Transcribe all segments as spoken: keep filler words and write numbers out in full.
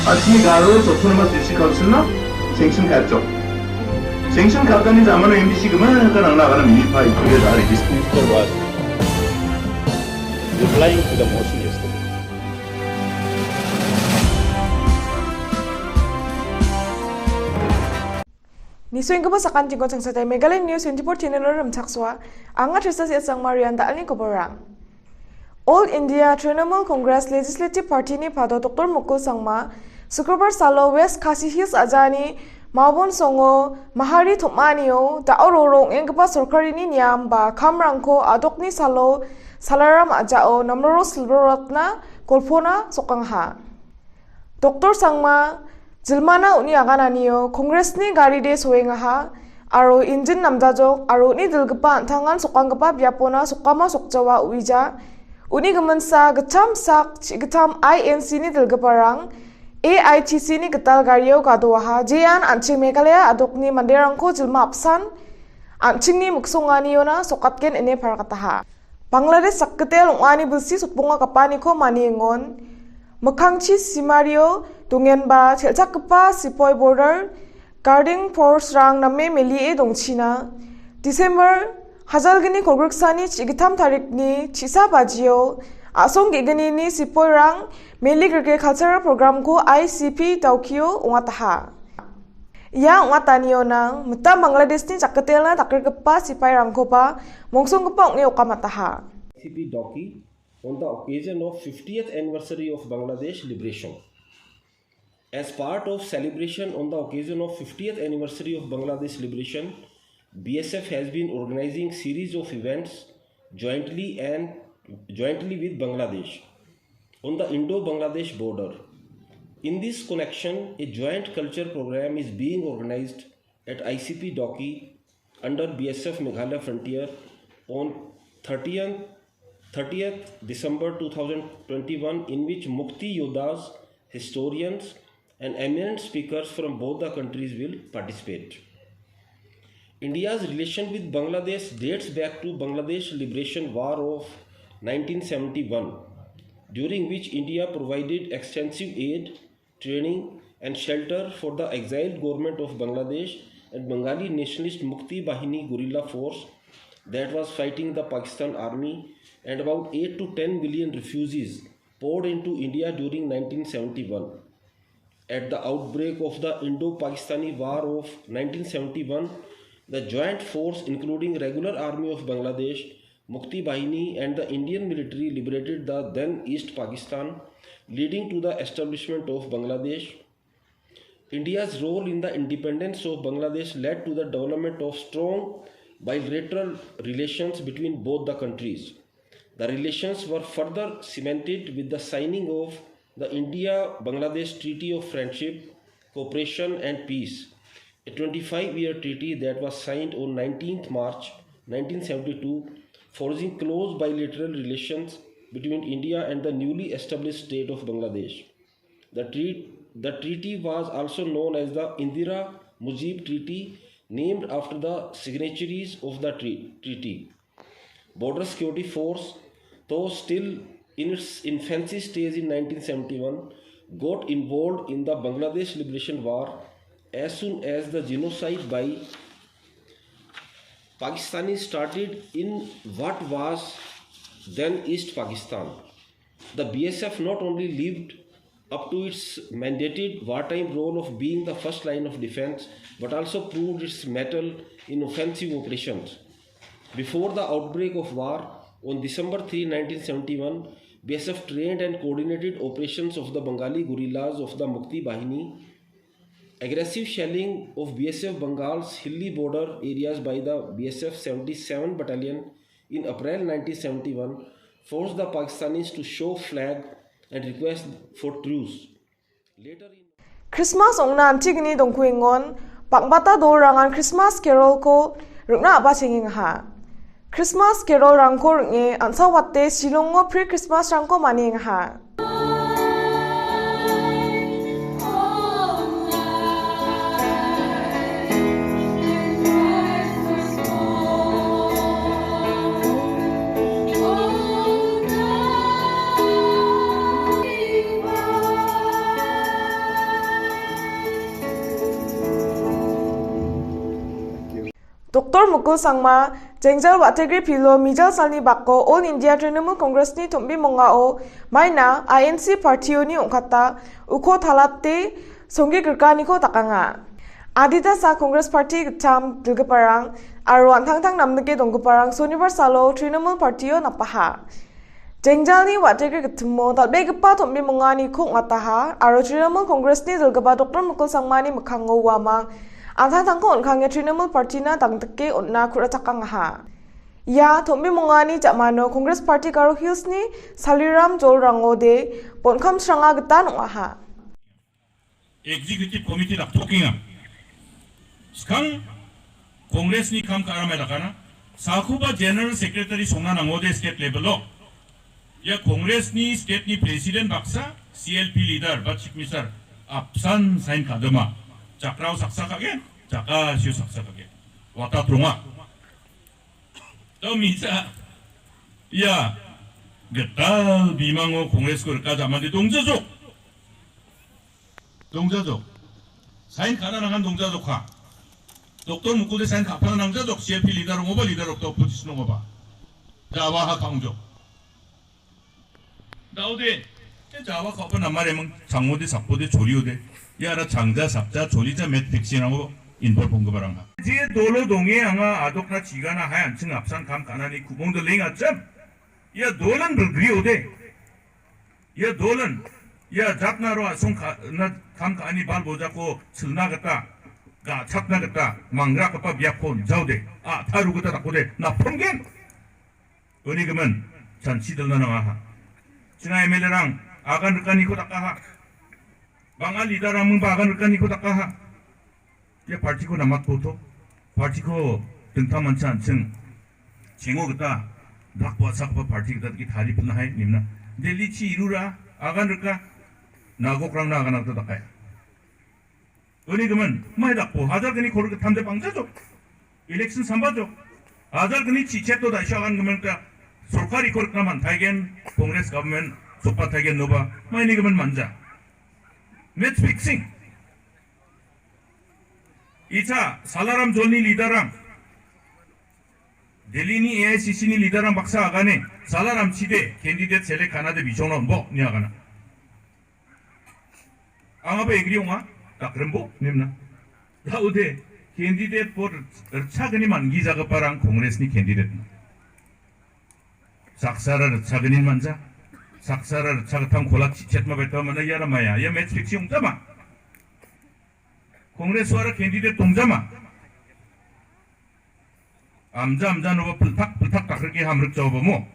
Asmi Garo Autonomous District Council-na sanction ka·jok. Sanction ka·gani jamano M D C gimikgipa nangna agana minipa itoge da regis. Minister was replying to the motion yesterday. Nisoenggipa sakantikon changsatai Meghalaya News twenty-four channel-o rimchaksoa. Anga Trista Siasang Marian da·alni koborang. All India Trinamool Congress Legislative Party-ni pado Doctor Mukul Sangma, Sukrobar salo West Khasi Hills ajani Mawbon Songo Mahari tom·anio da·o roro ong·enggipa sorkarini niam ba kamrangko adokni salo Salaram ajao namroro silbroratna golpona sokangaha. Doctor Sangma, jilmana uni agananio Congress-ni garide soengaha, aro injin namjajok, aro uni dilgipa an·tangan sokanggipa biapona sokama sokjawa uija. Uni giminsa gittam sak, chi·gittam I N C-ni dilgiparang A I T C-ni gital gario gadoaha, jean an·ching Meghalaya adokni manderangko jilma apsan an·chingni miksonganiona sokatgen ine pargataha. Bangladesh sakgitel ong·ani bilsi sotbonga gapaniko maniengon, mikkangchi simario dongenba chelchakgipa sipoi border guarding force-rang name melie dongchina. December hajalgni kolgriksani chi·gittam tarikni chisa bajio a·song ge·gnini sipoirang meli grike cultural program-ko I C P Daukio ong·ataha. Ia ong·atanio nang mitam Bangladeshni jakketelna dakrigipa sipairangkoba mongsonggipa ong·e okamataha. I C P Dawki on the occasion of fiftieth anniversary of Bangladesh liberation. As part of celebration on the occasion of fiftieth anniversary of Bangladesh liberation, B S F has been organizing series of events jointly and jointly with Bangladesh on the Indo-Bangladesh border. In this connection, a joint culture program is being organized at I C P Dawki under B S F Meghalaya Frontier on thirtieth, thirtieth December two thousand twenty-one, in which Mukti Yodhas, historians, and eminent speakers from both the countries will participate. India's relation with Bangladesh dates back to Bangladesh Liberation War of nineteen seventy-one, during which India provided extensive aid, training, and shelter for the exiled government of Bangladesh and Bengali nationalist Mukti Bahini guerrilla force that was fighting the Pakistan army, and about eight to ten million refugees poured into India during nineteen seventy-one. At the outbreak of the Indo-Pakistani War of nineteen seventy-one, the joint force, including regular army of Bangladesh, Mukti Bahini, and the Indian military, liberated the then East Pakistan, leading to the establishment of Bangladesh. India's role in the independence of Bangladesh led to the development of strong bilateral relations between both the countries. The relations were further cemented with the signing of the India-Bangladesh Treaty of Friendship, Cooperation and Peace, a twenty-five-year treaty that was signed on nineteenth March nineteen seventy-two, forging close bilateral relations between India and the newly established state of Bangladesh. The treat-, the treaty was also known as the Indira Mujiv Treaty, named after the signatories of the tre-, treaty. Border Security Force, though still in its infancy stage in nineteen seventy-one, got involved in the Bangladesh Liberation War as soon as the genocide by Pakistanis started in what was then East Pakistan. The B S F not only lived up to its mandated wartime role of being the first line of defense, but also proved its mettle in offensive operations. Before the outbreak of war, on December three, nineteen seventy-one, B S F trained and coordinated operations of the Bengali guerrillas of the Mukti Bahini. Aggressive shelling of B S F Bengal's hilly border areas by the B S F seventy-seven Battalion in April nineteen seventy-one forced the Pakistanis to show flag and request for truce. Later in Christmas ong·na antigni dongkuengon, bang·bata dolrangan Christmas carol-ko ring·na a·bachengengaha. Christmas carol-rangko ring·e ansawate Shillongo pre-Christmas-rangko maniengaha. Mukul Sangma, Jengjal Wategri Pilo, Mijal Salni Bako, All India Trinamool Congressni tombimongao maina I N C partioni ong·kata uko talate songge grikaniko dakanga. Adita sa Congress Party gittam dilgiparang aro an·tangtang namnike donggiparang Sonibar salo Trinamool Partyo napaha. Jengjalni wategri gitimo dal·begipa tombimonganiko ong·ataha aro Trinamool Congressni dilgipa Doktor Mukul Sangmani mikkango uamang an·tangtangko on·kange Trinamool Partyna dangdike on·na ku·rachakangaha. Ia tombimongani ja·mano Congress Party Garo Hillsni Saliram Jolrangode bon·kam sranga gitan ong·aha. Executive Committee daktokenga. Skang Congressni kam ka·ramai dakana. Sakoba General Secretary songna nangode state level-o. Ia Congressni state-ni president baksa, C L P leader ba chief minister apsan sign ka·dima. Jakrao saksa ka·gen, jakasio saksa ka·gen. Watatronga. Dao misa. Ia gital bimango Congress-ko rika jamande dongjajok. Dongjajok. Sign ka·na nangan dongjajokha. Doktor Mukulde sign ka·pana nangjajok, C L P leader ong·oba, leader of the opposition ong·oba. Jawaha ka·ongjok. Daode, e jawa ka·oba namareming, changode, sakbode, choliode. Iara changja, sakja, cholija, match fixing-rango involve ong·giparangha. Je dolo donge anga adokna chigana hai an·ching apsan kam ka·nani ku·mongde leng acham. Ia dolan bilgriode. Ia dolan, ia jatnaro asong ka-, na kam ka·ani bal bojako silna gita, ga·chakna gita mangrakgipa biapko on·jaode, a·taru gita dakode naponggen. Uni gimin, chanchi dilna nangaha. Chinga M L A-rang agan rikaniko dakaha. Bang·a leader-rangmingba agan rikaniko dakaha. Ia partiko namatboto, partiko dingtang mancha an·ching chengo gita, brak bo·a·chakgipa parti gita dake taripilna hai nimna. Delhi chi irura agan rika, nagokrangna agan rika dakaya. Uni gimin, mai dakbo, hajar gni korok gittamde bangjajok. Election sambajok. Hajar gni chicheto daisho agan gimin ka sorkari korokna mantaigen, Congress government sokpataigen noba, maini gimin manja. Match fixing. Icha Salaram Jolni leader-rang, Delhi-ni A I C C-ni leader-rang baksa agane, Salaram chide candidate select ka·nade bisongna on·bo, ine agana. Angaba agree ong·a, dakrimbo, ine mina. Daode, candidate bo ritchagni man·gijagiparang Congress-ni candidate. Saksara ritchagnin manja, saksara ritchagittam kolat chichetma baitaba mana iara maya, ia match fixing ong·jama. Congress-o ara candidate dongjama. Amja amjanoba piltak piltak dakrike hamrikjaoba mo.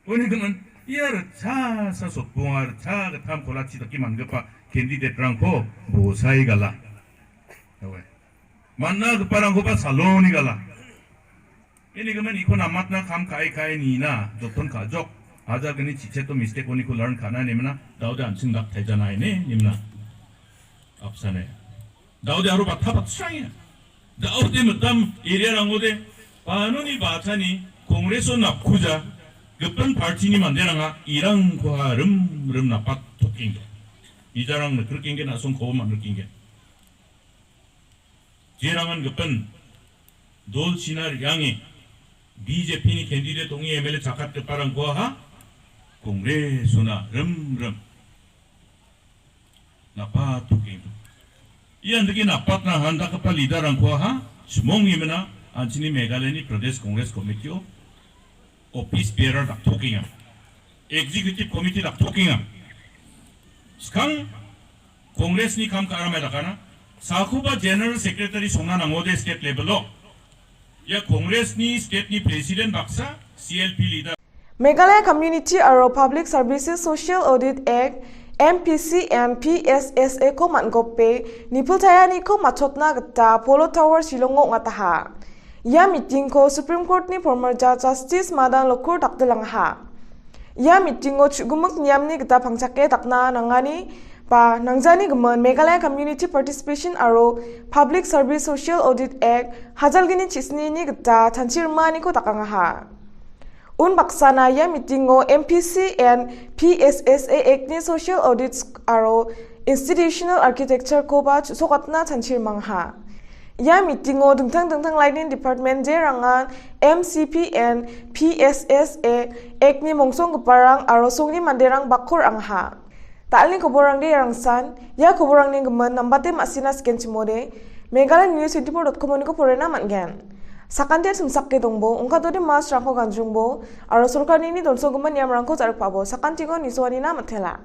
Uni gimin, ia ritchasa sotbonga, ritchagittam kolatchi dake man·gipa candidate-rangko bosai gala. Awe. Man·a giparangkoba saloni gala. Ini gimin iko namatna kam ka·e ka·e nina joton ka·jok. Hajar gni chicheto mistake oniko learn ka·na nemna, daode an·ching dak taijana ine nemna. Apsane. Daode aro bata batsrange. Daode mitam area-rangode, panoni batani Congress-o napkuja, gipin party-ni manderanga irangkoha rim rim napat tokengge. Ijarang nikrikengge, na·songkoba man·rikengge. Jerangan gipin dol china re·ange B J P-ni candidate ong·e M L A chakatgiparangkoha Congress-ona rim rim napatokeng. Ian dake napatna handakgipa leader-rangkoha smongimina an·chingni Meghalaya-ni Pradesh Congress Committee-o office bearer daktokenga. Executive Committee daktokenga. Skang Congress-ni kam ka·ramai dakana, sakoba General Secretary songna nangode state level-o. Ia Congress-ni state-ni president baksa, C L P leader. Meghalaya Community aro Public Services Social Audit Act, M P C and P S S A-ko man·gope nipiltaenganiko matchotna gita Polo Tower Shillong-o ong·ataha. Ia meeting-ko Supreme Court-ni former Judge Justice Madan Lokur daktilangaha. Ia meeting-o chu·gimik niamni gita pangchake dakna nangani ba nangjani gimin Meghalaya Community Participation aro Public Service Social Audit Act hajalgni chisnini gita chanchi rimaniko dakangaha. Unbaksana ia meeting-o M P C and P S S A Act-ni Social Audits aro Institutional Architecture-koba chu·sokatna chanchi rimangaha. Ia mitingo dingtang dingtang laini department jerangan M C P N, P S S A, Act-ni mongsonggiparang aro songni manderang bakko ra·angaha. Da·alni koborangde rangsan, ia koborangni gimin nambate ma·sina sikenchimode, Meghalaya News twenty-four dot com-oniko porena man·gen. Sakantia chimsake dongbo, ongkatode masrangko ganjrongbo, aro sorkarini donsogimin niamrangko jaripabo, sakantiko nisoanina man·tela.